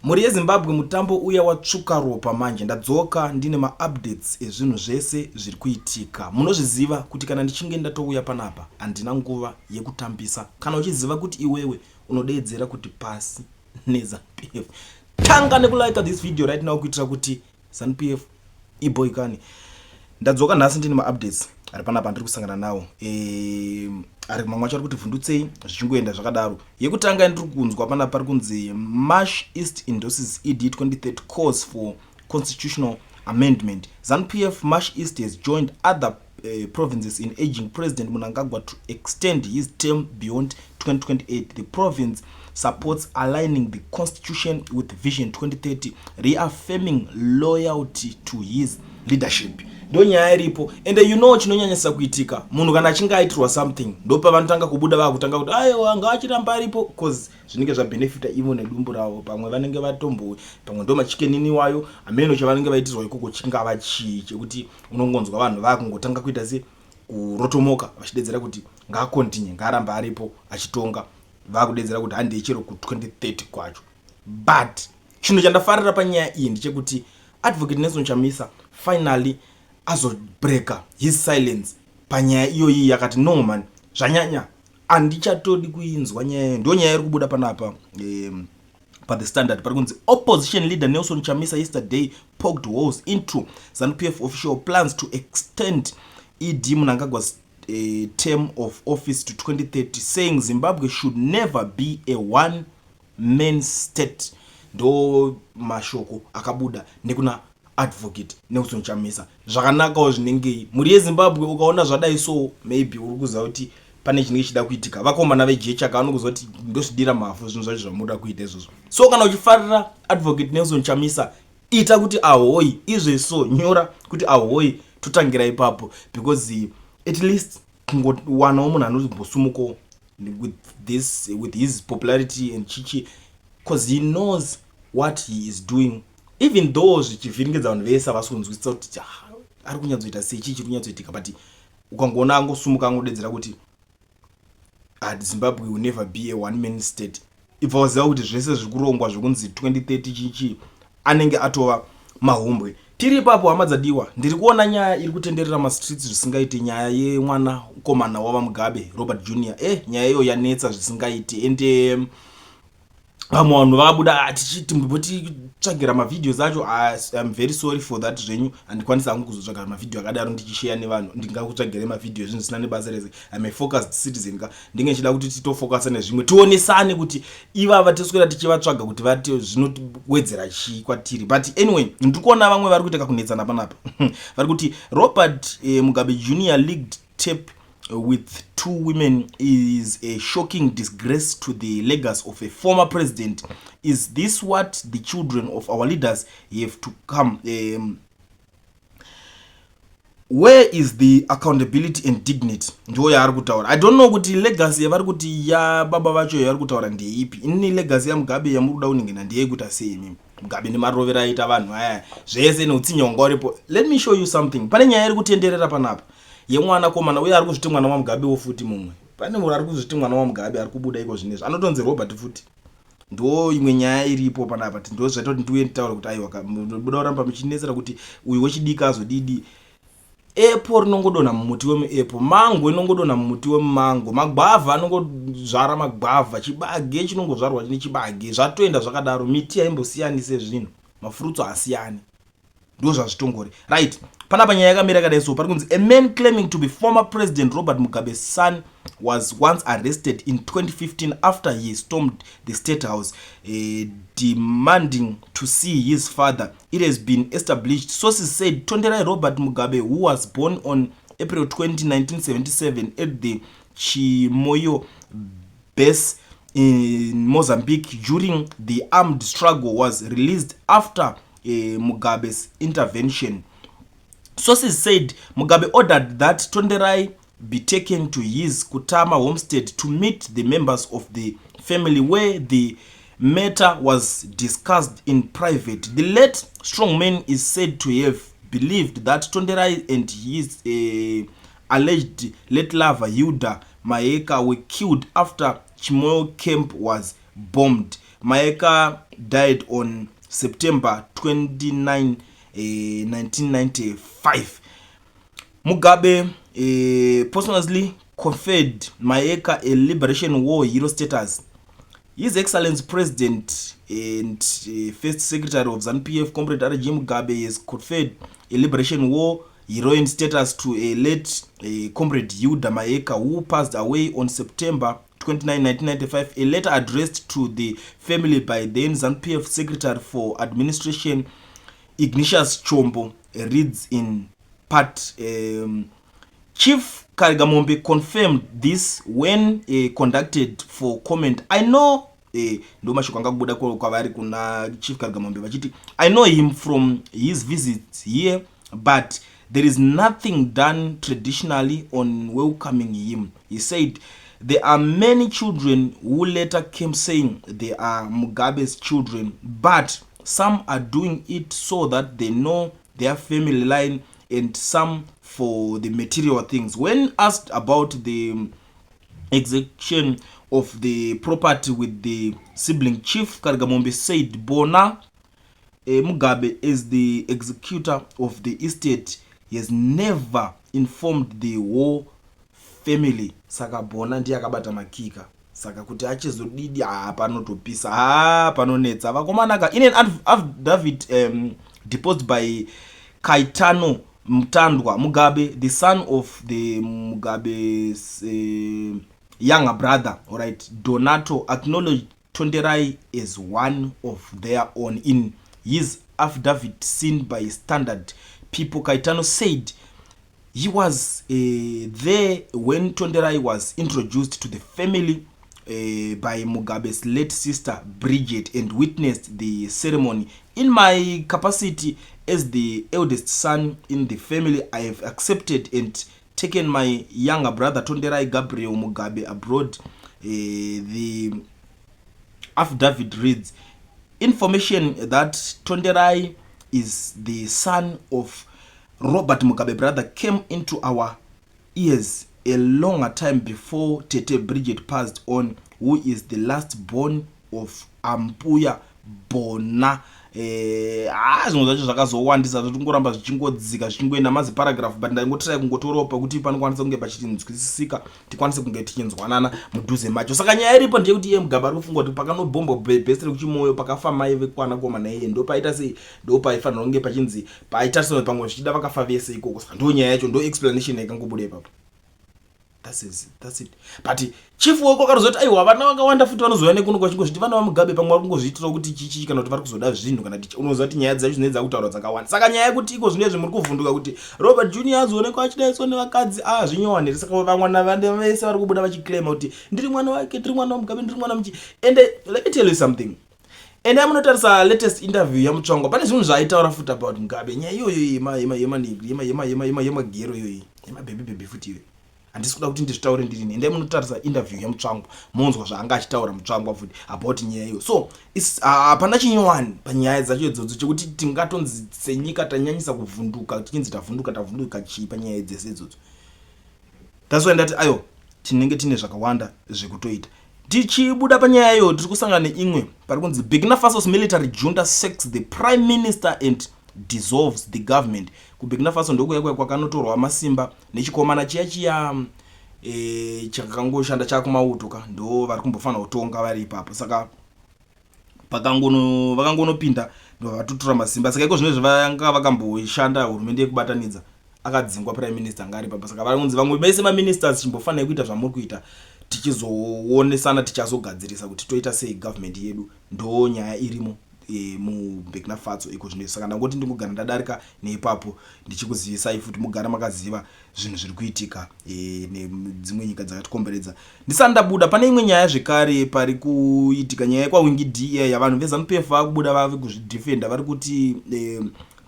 Mhuri yeZimbabwe, mutambo uya watsvuka ropa manje. Ndadzoka ndine maupdates ezvinhu zvese zviri kuitika. Munozviziva kuti kana ndichinge ndatouya panapa, handina nguva yekutambisa. Kana uchiziva kuti iwewe unodeedzera kuti pasi neZANU PF, tanga nekulike this video right now kuitira kuti ZANU PF iboikani. Ndadzoka nhasi ndine maupdates ari panapa ndiri kusangana nawo, ari mamwe acho ari kuti vhundutsei, zvichingoenda zvakadaro. Yekutanga yandiri kunzwa panapa, pari kunzi Mash East endorses ED 2030 calls for constitutional amendment. ZANU PF Mash East has joined other provinces in urging President Mnangagwa to extend his term beyond 2028. The province supports aligning the constitution with Vision 2030, reaffirming loyalty to his leadership. Ndo nyaya iripo. Ende you know chinonyanyisa kuitika, munhu kana achinge aitirwa something, ndopavanotanga kubuda vakutanga kuti aiwa, ngaachiramba aripo, 'cause zvinenge zvabhenefita ivo nedumbu ravo. Pamwe vanenge vatombo, pamwe ndo machikenini wayo hameno chavanenge vaitirwa ikoko, chingava chii chekuti unongonzwa vanhu vakungotanga kuita se kurotomoka vachidedzera kuti ngaacontinue, ngaaramba aripo achitonga, vakudedzera kuti handei chero ku2030 kwacho. But chinhu chandafarira panyaya iyi ndechekuti Advocate Nelson Chamisa finally azobreaka his silence panyaya iyoyi. Yakati, "No man, zvanyanya, handichatodi kuinzwa nyaya." Ndo nyaya iri kubuda panapa paThe Standard. Pari kunzi opposition leader Nelson Chamisa yesterday poked holes into ZANU PF official plans to extend ED Mnangagwa's term of office to 2030, saying Zimbabwe should never be a one man state. Ndo mashoko akabuda nekuna Advocate Nelson Chamisa. Zvakanakawo zvinengei, mhuri yeZimbabwe. Ukaona zvadai so, maybe uri kuziva kuti pane chinenge chida kuitika. Vakomana vejechaka vanokuziva kuti ndozvidira mavhu zvinhu zvacho zvamunoda kuita izvozvo. So kana uchifarira Advocate Nelson Chamisa, ita kuti ahoi izveso, nyora kuti ahoi, totangira ipapo, because at least kungowanawo munhu anombosumukawo with his popularity and chichi, 'cause he knows what he is doing, even though zvichivhiringidza vanhu vese, havasi kunzwisisa kuti, ah, ari kunyatsoita sei, chii chiri kunyatsoitika. But ukangoona angosumuka angodedzera kuti Zimbabwe will never be a one man state, ibva waziva kuti zvese zviri kurongwa zvekunzi 2030 chichi anenge atova mahumbwe. Tiri ipapo, hama dzadiwa, ndiri kuona nyaya iri kutenderera mastreets zvisingaiti, nyaya yemwana mukomana wavaMugabe, Robert Junior. Nyaya iyo yanetsa zvisingaiti, ende vamwe vanhu vakabuda, ah, tichiti mbotitsvagira mavideos acho. I'm very sorry for that zvenyu, handikwanisi hangu kuzotsvaga mavhidhio akadaro ndichisheya nevanhu. Ndingakutsvagirai mavhidhio ezvinhu zvisina nebasa rese? I'm a focused citizen ka. Ndinge ndichida kuti titofokasa nezvimwe, tionesane kuti ivava tiswera tichivatsvaga kuti vati zvinowedzera chii kwatiri. But anyway, ndiri kuona vamwe vari kuita kakunetsana panapa. Vari kuti Robert Mugabe Junior leaked tape with two women is a shocking disgrace to the legacy of a former president. Is this what the children of our leaders have to come? Where is the accountability and dignity? Ndo yaari kutaura. I don't know kuti legacy yavari kuti yababa vacho yavari kutaura ndeipi. Inini legacy yaMugabe yamuri kuda kuningina ndeyekuita sei imimi? Mugabe nemarovero aita vanhu aya zvese neutsinye hwanga uripo. Let me show you something. Pane nyaya iri kutenderera panapa yemwana komana uye ari kuzviti mwana waMugabewo futi. Mumwe pane munhu ari kuzviti mwana waMugabe ari kubuda iko zvinezvi, anotonzi Robert futi. Ndo imwe nyaya iripo panapa. Ndo zvaita kuti ndiuye nditaure kuti aiwa, buda kuramba muchinetsera kuti uyu wechidiki azodidi. Apple rinongodonha mumuti wemuapple, mango inongodonha mumuti wemumango, magwavha anongozvara magwavha, chibage chinongozvarwa nechibage, zvatoenda zvakadaro. Miti haimbosiyanise zvinhu, mafurutso haasiyani, ndo zvazvitongori. Right, panapa nyaya yakamira yakadai so. Pari kunzi a man claiming to be former President Robert Mugabe's son was once arrested in 2015 after he stormed the State House demanding to see his father, it has been established. Sources said Tonderai Robert Mugabe, who was born on April 20, 1977 at the Chimoio base in Mozambique during the armed struggle, was released after Mugabe's intervention. Sources said Mugabe ordered that Tonderai be taken to his Kutama homestead to meet the members of the family, where the matter was discussed in private. The late strongman is said to have believed that Tonderai and his alleged late lover Hilda Maeka were killed after Chimoio camp was bombed. Maeka died on September 29, 1995. Mugabe posthumously conferred Maeka a Liberation War hero status. His Excellency President and First Secretary of ZANU-PF, Comrade R.G. Mugabe, has conferred a Liberation War heroine status to a late Comrade Hilda Maeka, who passed away on September 29, 1995. A letter addressed to the family by then ZANU-PF Secretary for Administration Ignatius Chombo reads in part. Chief Karigamombe confirmed this when contacted for comment. I know, ndo mashoko anga kubuda kwavari kuna Chief Karigamombe vachiti, "I know him from his visits here, but there is nothing done traditionally on welcoming him," he said. There are many children who later came saying they are Mugabe's children, but some are doing it so that they know their family line and some for the material things. When asked about the execution of the property with the sibling, Chief Karigamombe said Bona Mugabe is the executor of the estate. He has never informed the whole family. Saka Bona ndiye akabata makika, saka kuti achizodidi, haa, panotopisa, haa, panonetsa vakomanaka. In an affidavit deposed by Kaitano Mutandwa Mugabe, the son of the Mugabe's younger brother, alright, Donato, acknowledged Tonderai as one of their own. In his affidavit seen by Standard People, Kaitano said he was there when Tonderai was introduced to the family by Mugabe's late sister Bridget and witnessed the ceremony. "In my capacity as the eldest son in the family, I have accepted and taken my younger brother Tonderai Gabriel Mugabe abroad," the affidavit reads. Information that Tonderai is the son of Robert Mugabe brother came into our ears a longer time before Tete Bridget passed on, who is the last born of Ambuya Bona. Ah, zvimwe zvacho zvakazowandisa, zvotingoramba zvichingodzika, zvichingoenda maziparagraph, but ndaingotry kungotorawo pekuti panokwanisa kunge pachinzwisisika, tikwanise kunge tichinzwanana mudhuze macho. Saka nyaya iripo ndeyekuti iye Mugabe ari kufunga kuti pakanobhombwa bhesi rekuChimoyo, pakafa mai vekwanakomana iye, ndo paita sei, ndo paifanira kunge pachinzi paitariswa, pamwe zvichida vakafa vese ikoko. Saka ndo nyaya yacho, ndo explanation yakangobuda ipapo. That's it. But chief weko akarozoti aiwa, vana vakawanda futi vanozouya nekuno kwachingozviti vana vaMugabe, pamwe vari kungozviitirawo kuti chichi, kana kuti vari kuzoda zvinhu, kana kuti unoziva kuti nyaya dzacho dzinenge dzakutaurwa dzakawanda. Saka nyaya yekuti iko zvino izvi muri kuvhunduka kuti Robert Junior azoonekwa achidaiswa nevakadzi, a zvinyowani here? Saka vamwana vese vari kubuda vachiclaima kuti ndiri mwana wake, ndiri mwana waMugabe, ndiri mwana muchi. And let me tell you something, ende munotarisa latest interview yaMutsvangwa, pane zvinhu zvaaitaura futi about Mugabe. Nyaya iyoyo yemagero iyoyi, yemabhebhi bhebhi futi iyoyo, handisi kuda kuti ndizvitaure ndirini. Endai munotarisa interview yaMutsvangwa, monzwa zvaanga achitaura Mutsvangwa futi about nyaya iyo. So hapana chinyowani panyaya dzacho idzodzo chekuti tingatonzi senyika tanyanyisa kuvhunduka, tichinzi tavhunduka, tavhunduka chii panyaya dzese idzodzo? That's why ndati ayo tinenge tine zvakawanda zvekutoita. Tichibuda panyaya iyo, tiri kusangana neimwe pari kunzi Burkina Faso's military junta sacks the prime minister and dissolves the government. KuBurkina Faso ndokuya kuya kwakanotorwa masimba nechikomana chiya chiya chakangoshanda chakumauto ka, ndo vari kumbofanira kutonga vari ipapo. Saka vakangonopinda, ndo vatotora masimba. Saka iko zvino vanga vakamboshanda hurumende yekubatanidza, akadzingwa prime minister anga ari ipapo. Saka vari kunzi vamwe vese maministers, chimbofanira kuita zvamuri kuita, tichizoonesana, tichazogadzirisa kuti toita sei government yedu. Ndo nyaya irimo muBurkina Faso iko zvino. Saka ndangoti ndingogara ndadarika neipapo ndichikuzivisai futi, mugara makaziva zvinhu zviri kuitika nedzimwe nyika dzakatikomberedza. Ndisati ndabuda, pane imwe nyaya zvekare pari kuitika, nyaya yekwaWinky D yavanhu veZANU PF vakubuda vave kuzvidefenda. Vari kuti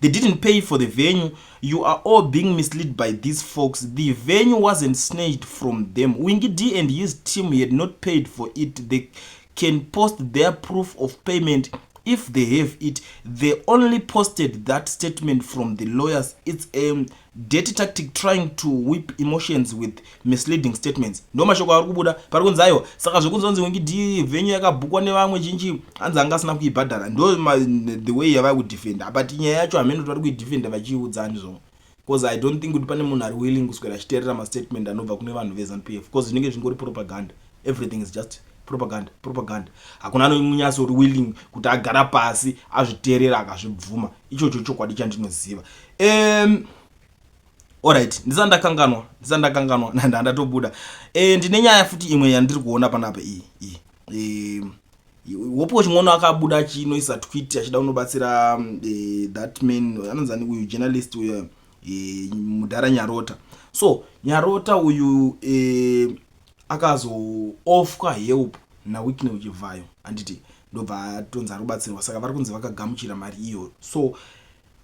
they didn't pay for the venue. "You are all being misled by these folks. The venue wasn't snatched from them. Winky D and his team had not paid for it. They can post their proof of payment. If they have it, they only posted that statement from the lawyers. It's a dirty tactic trying to whip emotions with misleading statements. Ndo mashoko ari kubuda pari kunzi aiwa. Saka zvekunzonzi Winky D venue yakabhukwa nevamwe chinchi, hanzi anga asina kuibhadhara. Ndo the way yavari kudefenda, but nyaya yacho hamene kuti vari kuidefenda vachiiudzani zvo, because I don't think kuti pane munhu ari willing kuswera achiteerera mastatement anobva kune vanhu veZANU PF, because zvinenge zvingori propaganda. Everything is just propaganda, propaganda. Hakuna anomunyatso uri willing kuti agara pasi azviteerera akazvibvuma. Ichocho chokwadi chandinoziva. Alright, ndisati ndakanganwa, ndandatobuda. Ndine nyaya futi imwe yandiri kuona panapa iyi. Iyi Hopewell Chin'ono akabuda achinoisa tweet achida kunobatsira that man anonzani uyu journalist uyu, mudhara Nyarota. So Nyarota uyu akazoofferwa help naWicknell Chivayo, handiti? Ndobva atonzi ari kubatsirwa, saka vari kunzi vakagamuchira mari iyoyo. So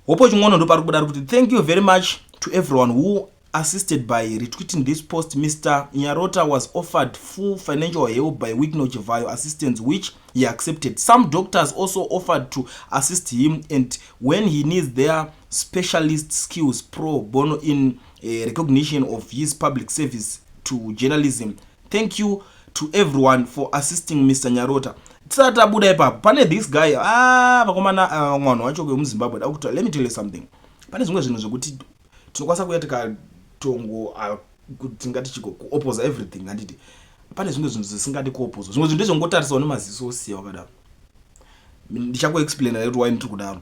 Hopewell Chin'ono ndopari kubuda ari kuti, "Thank you very much to everyone who assisted by retweeting this post. Mr Nyarota was offered full financial help by Wicknell Chivayo assistance, which he accepted. Some doctors also offered to assist him and when he needs their specialist skills pro bono in recognition of his public service to journalism. Thank you to everyone for assisting Mr Nyarota." Tisati tabuda ipapo, pane this guy. Ah, vakomana, ah, vanhu vacho vemuZimbabwe, da kuti, let me tell you something. Pane zvimwe zvinhu zvekuti tinokwanisa kuuya tikatongo, ah, tingati chiko, kuopposa everything, handiti? Pane zvimwe zvinhu zvisingadi kuopposa. Zvimwe zvinhu ndezvongotarisawo nemaziso osiya wakadaro. Ndichakuexplaina kuti why ndiri kudaro.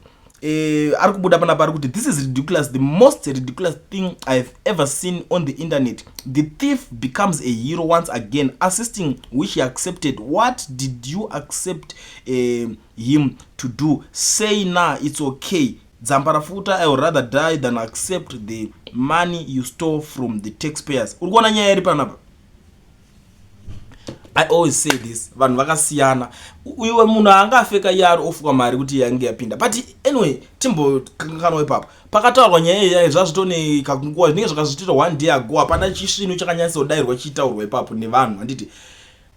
Ari kubuda panapa ari kuti, "This is ridiculous, the most ridiculous thing I've ever seen on the internet. The thief becomes a hero once again, assisting which he accepted. What did you accept him to do? Say na it's okay?" Dzambarafuta, "I would rather die than accept the money you stole from the taxpayers." Uri kuona nyaya iri panapa? I always say this, vanhu vakasiyana. Iwe munhu haangafeka iye ari offerwa mari kuti yange yapinda. But anyway, timbokanganwa ipapo. Pakataurwa nyaya iya, zvazvitone kakunguva, zvinenge zvakazvitoita one day ago. Hapana chisvinu chakanyatsodairwa chichitaurwa ipapo nevanhu, handiti?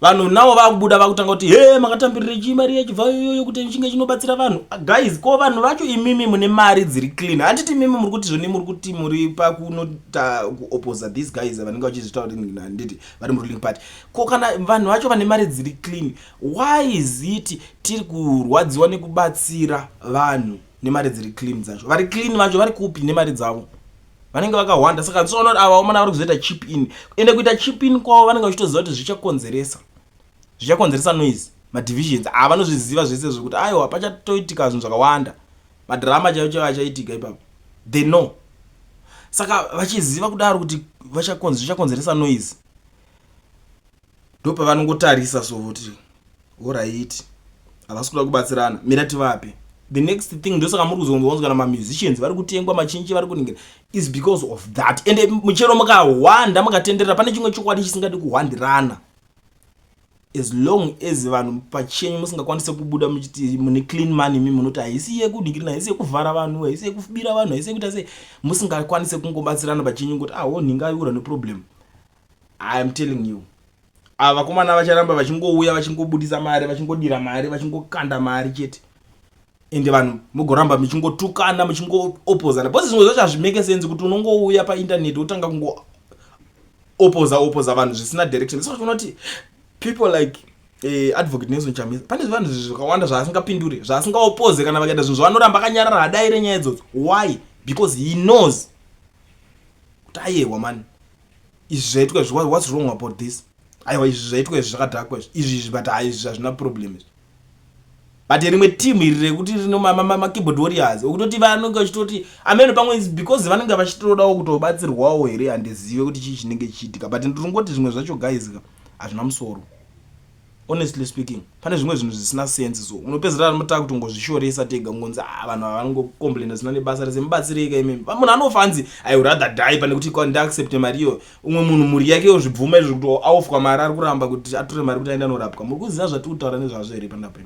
Vanhu navo vakubuda vakutanga kuti, "He, makatambirire chii mari yechibva iyoyo kuti chinge chinobatsira vanhu?" Guys, ko vanhu vacho imimi mune mari dziri clean, handiti? Imimi muri kuti zvoni, muri kuti muri pakunota kuopposa these guys vanenge vachizvitaura, handiti, vari muruling party. Ko kana vanhu vacho vane mari dziri clean, why is it tiri kurwadziwa nekubatsira vanhu nemari dziri clean dzacho? Vari clean vacho vari kupi nemari dzavo? Vanenge vakawanda. Saka ndisoona kuti ava vaomana vari kuzoita chip in, ende kuita chip in kwavo vanenge vachitoziva kuti zvichakonzeresa noise, madivisions. Ava vanozviziva zvese zvekuti aiwa, pachatoitika zvinhu zvakawanda, madhirama chaivo chaivo achaitika ipapo. They know. Saka vachiziva kudaro kuti zvichakonzeresa noise, ndopavanongotarisa so kuti, alright, havasi kuda kubatsirana, mira tivape. The next thing, ndosaka muri kuzonzwa kana mamusicians vari kutengwa, machinchi vari kuningira, is because of that. Ende muchero mukahwanda, mukatenderera, pane chimwe chokwadi chisingadi kuhwandirana. As long as vanhu pachenyu musingakwanisi kubuda muchiti mune clean money, mi munoti haisi yekudingirina, haisi yekuvhara vanhu, haisi yekubira vanhu, haisi yekuita sei, musingakwanisi kungobatsirana pachenyu kuti aho nhinga aiura neproblem, I am telling you, ava vakomana vacharamba vachingouya, vachingobudisa mari, vachingodira mari, vachingokanda mari chete. Ende vanhu mugoramba muchingotukana, muchingoopposana, because zvimwe zvacho hazvimake sense kuti unongouya paindaneti wotanga kungoopposa opposa vanhu zvisina direction. So unoti people like Advocate Nelson Chamisa, pane vanhu zvakawanda zvaasingapinduri, zvaasingaoppose. Kana vakaita zvinhu zvavanoramba akanyarara, hadaire nyaya idzodzo. Why? Because he knows kuti ayewa mani, izvi zvaitwa izvi, what's wrong about this? Aiwa, izvi zvaitwa izvi zvakadhakwa izvi, izvi izvi, but hai, izvi hazvina problem izvi. But rimwe team iri rekuti rino makeyboard warriors, okutoti vanenge vachitoti ameno pamwe because vanenge vachitodawo kutobatsirwawo here, handizive kuti chii chinenge chichiitika. But ndiringoti zvimwe zvacho, guys, hazvina musoro. Honestly speaking, pane zvimwe zvinhu zvisina sense. So unopedzera taa kutongozvishoresa tega, ngonzi, "Ah, vanhu ava vanongocomplaina zvisina nebasa rese. Mubatsirei kaimimi." Munhu anofa anzi, "I would rather die pane kuti ndiaccepte mari iyoyo." Umwe munhu mhuri yake yozvibvuma izvo kuti aofferwa mari, ari kuramba kuti atore mari kuti aende anorapwa. Muri kuziva zvatiri kutaura nezvazvo here panapa?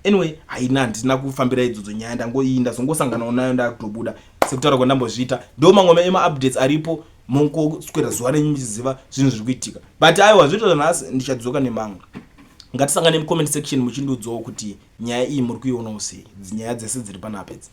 Anyway, haina, handina kufambira idzodzo nyaya. Ndangoii, ndazongosanganawo nayo, ndakutobuda sekutaura kwandambozviita. Ndo mamwe emaupdates aripo. Mongoswera zuva renyu muchiziva zvinhu zviri kuitika. But aiwa, zvoita zvanhasi, ndichadzoka nemamwe. Ngatisangane mucomment section muchindiudzawo kuti nyaya iyi muri kuionawo sei, nyaya dzese dziri panapa idzi.